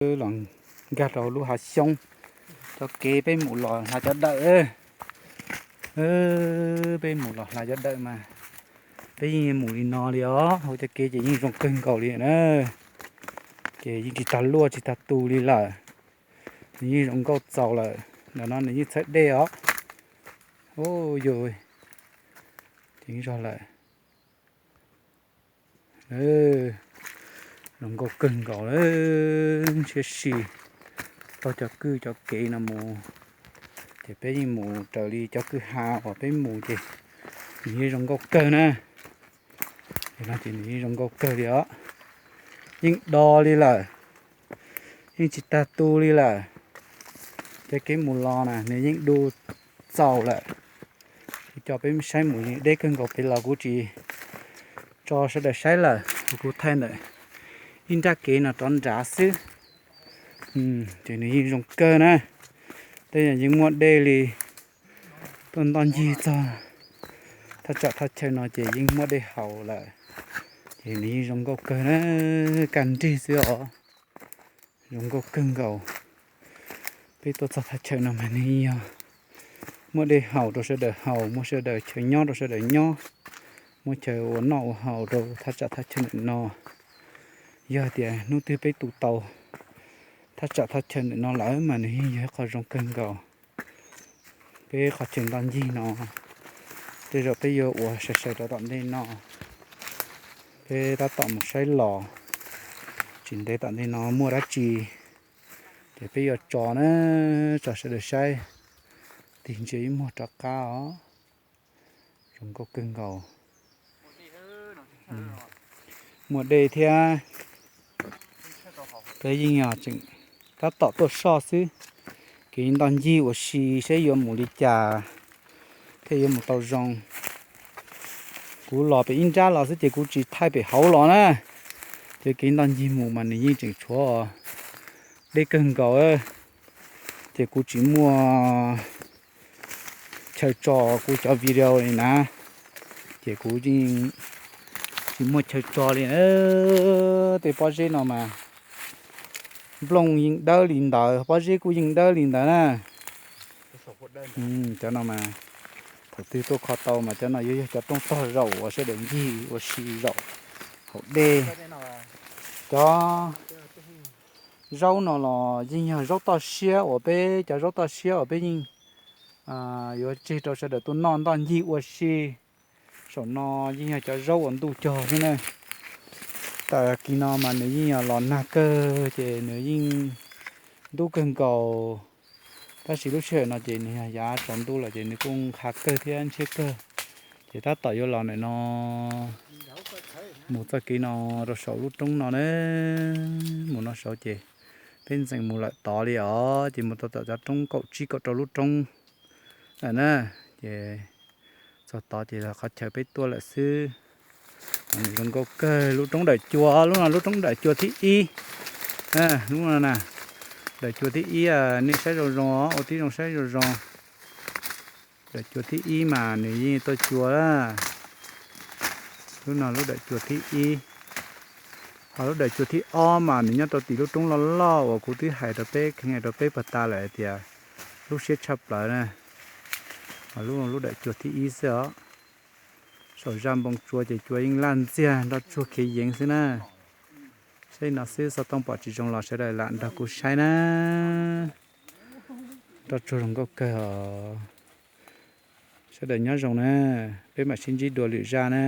Los nkag rau lub hav xyoob, cov kev peb mus los hla cov dawm. Peb mus los hla cov dawm mas peb yeej mus li no li os. Hauv cov kev ces yeej zoo kawg nkaus li na. Ces yeej tsis tag luaj tsis tag tu li lawm. Nws yeej zoo nkauj txaus lawm. Ntawm no nws yeej txhawb dej os. Yog, ces zog lawm. Zoo nkauj kawg nkaus lawm, ntshiab si. Taug cov kwj cov kev no mus, ces peb yeej mus raws li cov kwj ha uas peb mus ces nws yeej zoo nkauj kawg na. No ces nws yeej zoo nkauj kawg li os. Yeej do li lawm, yeej tsis tag tu li lawm. Cov kev mus los na nws yeej du txaus lawm. Kuv coj peb saib mus deb kawg nkaus pem los kuv tsis tso sawv daws saib lawm, kuv thaij ntawm ib nrab kev no rov nrad xwb. Ces nws yeej zoo kawg na. Tej zaum yeej muaj dej li, tuaj ntoj ncig txog thaj tsam thaj chaw no ces yeej muaj dej haus lawm. Ces nws yeej zoo nkauj kawg na, kaj nrig xwb os. Zoo nkauj kawg nkaus. Peb tuaj txog thaj chaw no mas nws yog muaj dej haus rau sawv daws haus, muaj sawv daws chaw nyob rau sawv daws nyob, muaj chaw ua noj ua haus rau thaj tsam thaj chaw ntawm no. Yog tias hnub twg peb tu tau thaj tsam thaj chaw ntawm no lawm mas nws yeej yog ib qho zoo kawg nkaus. Peb qhov chaw ntoj ncig no, tej zaum peb yuav ua sai sai rau tom ntej no. Peb tab tom mus saib los, tsis ntev tom ntej no muaj dab tsi ces peb yuav tso na, tso sawv daws saib. Tig ntsia ib muag rov qab os. Zoo nkauj kawg nkaus. Muaj dej thiab. Peb yeej tseem tab tom tuaj soj xwb. Kev ntoj ncig ua si saib yuav mus li cas thiaj yuav mus tau zoo. Kuv los pem ib nrab los xwb ces kuv tsis thaij pem hauv los na. Ces kev ntoj ncig mus mas nws yeej tseem tshuav deb kawg nkaus, ces kuv tsis muaj chaw tso kuv cov video li na, ces kuv yeej tsis muaj chaw tso li. Tej pob zeb no mas nplooj yeej dawb li ntawd, pob zeb kuj yeej dawb li ntawd na. Cov no mas thaum twg tuaj kho tau mas cov no yuav yog cov roob tog zaum uas sawv daws ncig ua si zaum hauv dej. Cov zaub no los yeej yog zaub toj siab uas peb, cov zaub toj siab uas peb yeej yuav tseg rau sawv daws tuaj noj ntoj ncig ua si. Saum no yeej yog cov zaub uas ntuj cog xwb na. Tam kis no mas nws yeej yog los nag kawg ces nws yeej ntub kawg nkaus. Tab sis lub sij hawm no ces nws yog yav tsaus ntuj lawm ces nws kuj qha kawg thiab ntshiab kawg. Ces tab tom yuav los ntawm no mus txoj kev no rau saum lub roob no na. Mus no saud ces peb ntxeev mus lawm tod li os, ces mus tau tom cov roob kaum tsib kaum rau lub roob lawm na. Ces txog tod ces qhov chaw peb tuaj lawm xwb. Nws zoo nkauj kawg, lub roob dawm cua, lub no lub roob dawm cua thib ib. Lub no na, dawm cua thib ib, nej saib zoo zoo, ua tib zoo saib zoo zoo. Dawm cua thib ib mas nws yeej tuaj cua lawm. Lub no lub dawm cua thib ib. Ho lub dawm cua thib ob mas nws nyob rau tim lub roob loj loj uas kuv twb hais rau peb, kheev hais rau peb puag ta lawm hais tias lub siab tshaj plaws na. Ho lub, lub dawm cua thib ib xwb os. Saum zaj npoo tsua ces cua yeej laj ntxiag, nroj tsuag khiav yeev xwb na. Saib no xwb, xov tooj pom tsis zoo los sawv daws lam nrog kuv saib na. Nroj tsuag zoo nkauj kawg os. Sawv daws nyob zoo na, peb mam sib ntsib dua lwm zaj na.